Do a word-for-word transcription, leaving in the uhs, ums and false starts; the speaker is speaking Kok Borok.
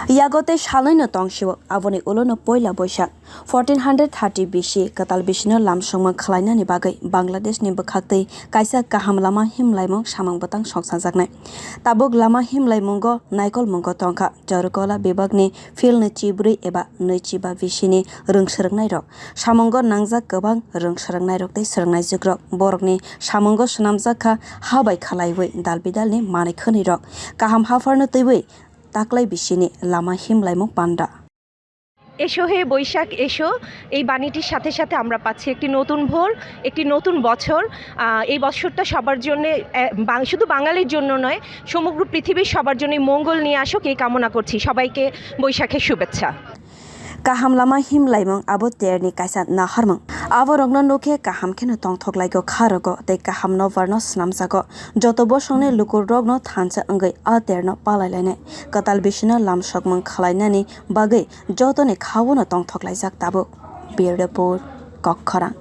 Yago tei salnwi no tong sio, aboni ulo no poila Boisak. Fourteen hundred thirty B C kwtal bisino lamsongma khwlainani bagwi Bangladeshni bwkhaktwi kaisa kaham lama himlaimung samung bwtang songchajaknai. Tabuk lama himlaimungo naikolmungo tongkha Charukola bebakni philni chibrwi eba nwichiba bisini rwngswrwngnairok. Samungo nangjak kwbang rwngswrwngnairok tei swrwngnaijwkrok. Borokni samungo swnamjak kha ha bai khwlaiwi dal bidalni manwi khwnwirok. Kaham hapharno twiwi taklai bisini lama himlaimung panda. এসো হে বৈশাখ এসো, এই বাণীটির সাথে সাথে আমরা পাচ্ছি একটি নতুন ভোর, একটি নতুন বছর। আহ, এই বছরটা সবার জন্য, আহ, বাং-, শুধু বাঙালির জন্য নয়, সমগ্র পৃথিবীর সবার জন্য মঙ্গল নিয়ে আসুক, এই কামনা করছি। সবাইকে বৈশাখের শুভেচ্ছা। Kaham lama himlaimung abo terni kaisa naharmung. Aborokno nukhe kaham kheno tongthoklaigo kharogo tei kaham nobarno snamjago. Joto bosongni lukurokno thansa wngwi a terno palailainai. Kwtal bisino lamsokmung khwlainani bagwi jotoni khaono tongthoklaijak tabuk. Bureau Report, Kokkhorang.